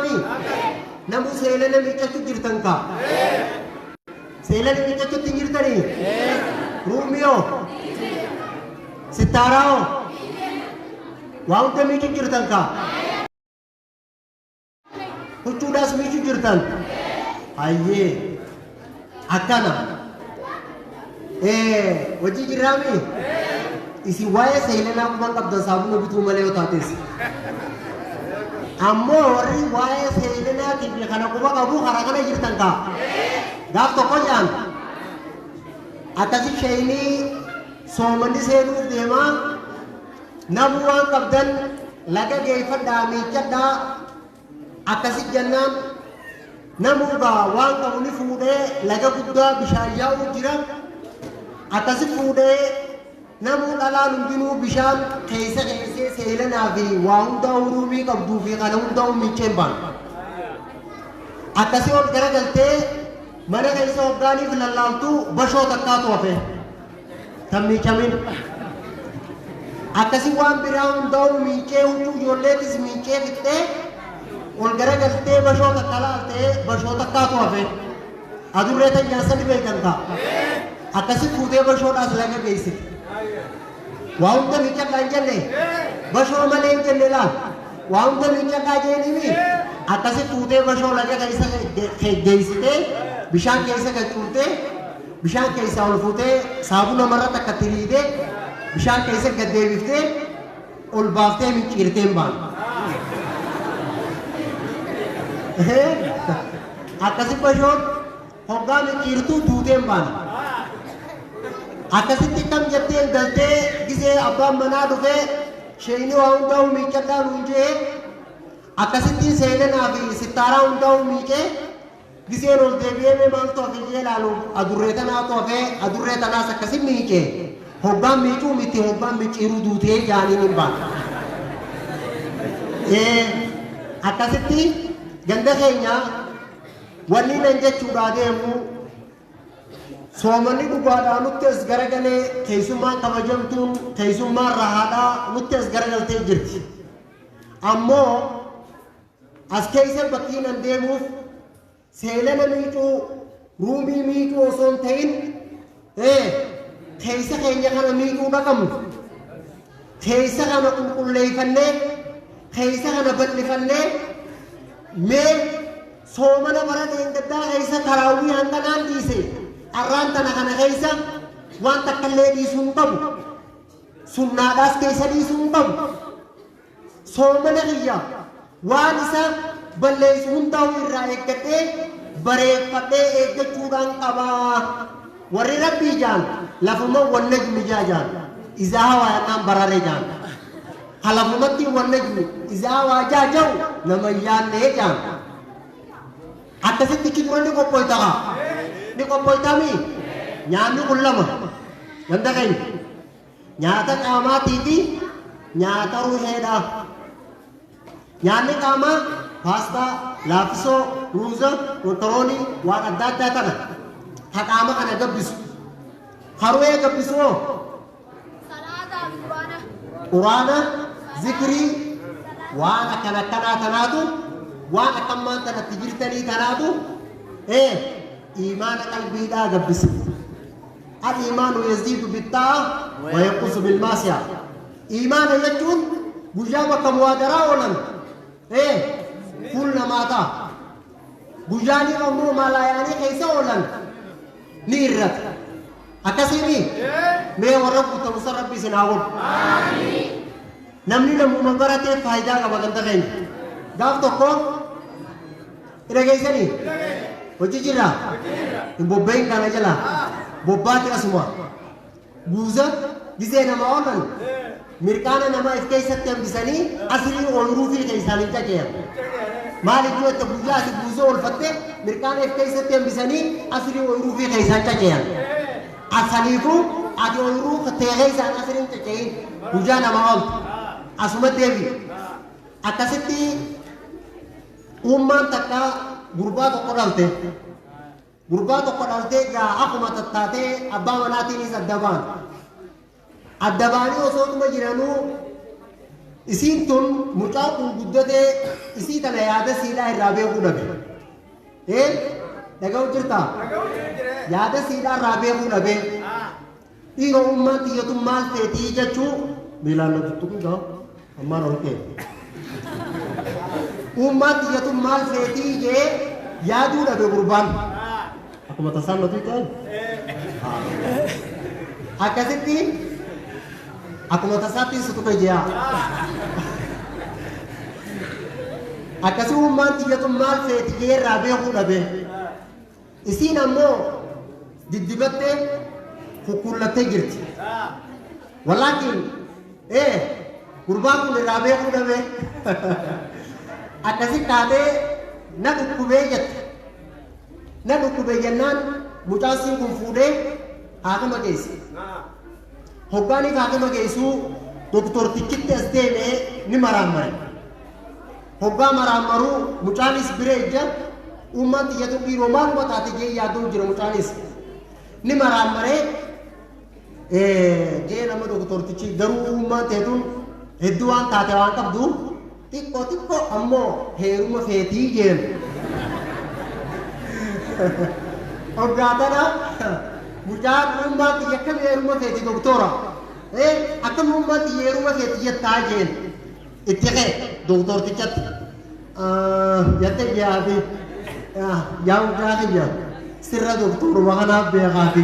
Akkanumaami? Namuu seelana miiccachuu jirtan kaa? Seelana miiccachuutti hin jirtanii? Ruumiyoo? Sittaaraa'oo? Waa hunda miicuu jirtan kaa? Huccuudhaas miicuu jirtan? Hayyee. Akkana. Hojii jirraami? Isin waa'ee seelanaa quban qabdan saabuna bituu malee yoo taates. Ammoo warri waa'ee seelanaatii fi kana quba qabu karaa kana jirtan kaa. Gaaf tokko jaan akkasi sheeynii soomanni seenuuf deemaa namuu waan qabdan laga geeffadhaa miiccadhaa akkasi jennaan namuu gaa waan qabu ni fuudhee laga guddaa bishaan yaa'uu jira akkasi fuudhee namuu dhalaan hundinuu bishaan keessa keessee seelanaa fi waa hundaa huruumii qabduu fi kana hundaa miicceen baan akkasi ol garagaltee mana keessa hoggaaniif lallaaltu bashoo takkaatu hafe tan miicamin akkasi waan biraa hundaa'u miicee huccuu ijoolleetis miicee fixxee ol garagaltee bashoo takka laaltee bashoo takkaatu hafe adurree tan jaarsa ni beekan kaa akkasi fuutee bashoodhaas laga geessite waa hunda miicadhaa hin jenne bashoo malee hin jenne laal waa hunda miicadhaa jeenimi akkasi fuutee bashoo laga keessa geessitee bishaan keessa gacuurtee bishaan keessaa ol fuutee saabuna marra takka tiriitee bishaan keessa gad deebiftee ol baaftee micciirtee hin baanu. Akkasi bashoon hoggaa micciirtuu duutee hin baanu. Akkasitti kam jettee galtee gisee abbaan manaa dhufee sheeyni waa hundaa'u miiccadhaa nuun jee akkasitti seenanaa fi sittaaraa hundaa'u miicee giseen ol deebi'ee mee maaltu hafe jee ilaalu adurree tanaatu hafee adurree tanaas akkasi miicee hoggaan miicuu miti hoggaan micciiruu duutee jaaniin hin baanu. Akkasitti ganda keenya wanni nan jechuudhaa deemu soomanni dhugaadhaa nutti as garagalee keessummaan kabajamtuun keessummaan rahaadhaa nutti as garagaltee jirti. Ammoo as keessa bakkiin an deemuuf seelana miicuu ruumii miicuu osoo hin ta'in keessa keenya kana miicuu dhaqabnu keessa kana qulqulleeffannee keessa kana bal'ifannee mee soomana bara dheengaddaa keessa taraawwii hanqanaan dhiise arraan tana kana keessa waan takka illee dhiisuu hin qabu sunnaadhaas keessa dhiisuu hin qabu soomana kiyya waan isa balleessu hundaa'u irraa eeggadhee bareeffadhee eeggachuudhaan qabaa warri rabbii jaan lafuma wannajmi jaa jaan izaa hawaa yannaan bararee jaan halafumatti wannajmi izaa hawaa jaa jau nama yaannee jaan akkasitti ichi dura ni qophooyta ni qophooytamii nyaanni kun lama ganda keenya nyaata qaamaatii fi nyaata ruheedha. Nyaanni qaamaa paastaa, laafisoo, ruuza, mokoroonii waan adda addaa tana ka qaama kana gabbisu. Ka ruhee gabbisu hoo Salaataa fi Quraana. Quraana, zikrii waan akkana akkanaa tanaatu waan akkammaan tanatti jirtanii tanaatu iimaana qalbiidhaa gabbisa. Al-iimaanu yaziidu bittaa wa yanqusu bilmaasiyaa. Iimaana jechuun guyyaa bakka muwaadaraa oolan fuul namaa ta'a. Guyyaanii ammoo malaayaanii keessa oolan ni irrata. Akkasiimi mee warra guutamu san rabbi isin haa godhu. Namni namuma baratee faayidaa qaba ganda keenya. Gaaf tokko dhageessanii hojii jirra hin bobba'in kana jala bobbaati asuma guuza gisee nama oolan mirqaana namaa if keessatti hambisanii asrii ooyiruu fi keessaan hin caceeyan. Maaliif yoo itti guyyaa ati guuza oolfatte mirqaana if keessatti hambisanii asrii ooyiruu fi keessaan caceeyan. Asaniifuu ati ooyiruu tee keessaan asrii hin caceeyin guyyaa nama ooltu asuma deebi. Akkasitti ummaan takka gurbaa tokko dhalte. Gurbaa tokko dhaltee gaa akkuma tattaatee abbaa manaatiinis adda ba'an. Adda ba'anii osoo dhuma jiranuu Isiin tun mucaa kun guddatee isii tana yaada siidhaa irraa beekuu dhabe. Dhaga'u jirtaa? Yaada siidhaa irraa beekuu dhabe. Dhiiroo ummaan xiyyatu maal feetii jechuu miilaan na tuttuqin gaa ammaan ol kee. Ummaan xiyyatu maal feetii jee yaaduu dhabe gurbaan. Akkuma tasaan na tuqxan. Akkasitti akkuma tasaatti si tuqe jea. Akkasii ummaan xiyyatu maal feeti jee irraa beekuu dhabe. Isiin ammoo diddibattee kukkullattee jirti. Walaakin gurbaan kun irraa beekuu dhabe. Akkasi kaatee na dhukkubee jette. Na dhukkubee jennaan mucaan siin kun fuudhee haakima geesse. Hoggaaniif haakima geessuu doktortichitti as deemee ni maraammare. Hoggaa maraammaruu mucaanis bira ijja uummaan xiyyatu dhiiroo maaluma taate jee yaaduu jira mucaanis. Ni maraammaree jee nama doktortichi garuu uummaan teetun hedduu waan taate waan qabdu xiqqoo xiqqoo ammoo heeruma feetii jeen. Hoggaa tana mucaan uummaan xiyya akkam heeruma feeti doktora? Akkam uummaan xiyya heeruma feeti jettaa jeen. Itti ka'e doktortichatti. Jette jaafi yaa mucaa kiyya sirra doktoruma kanaaf beekaafi.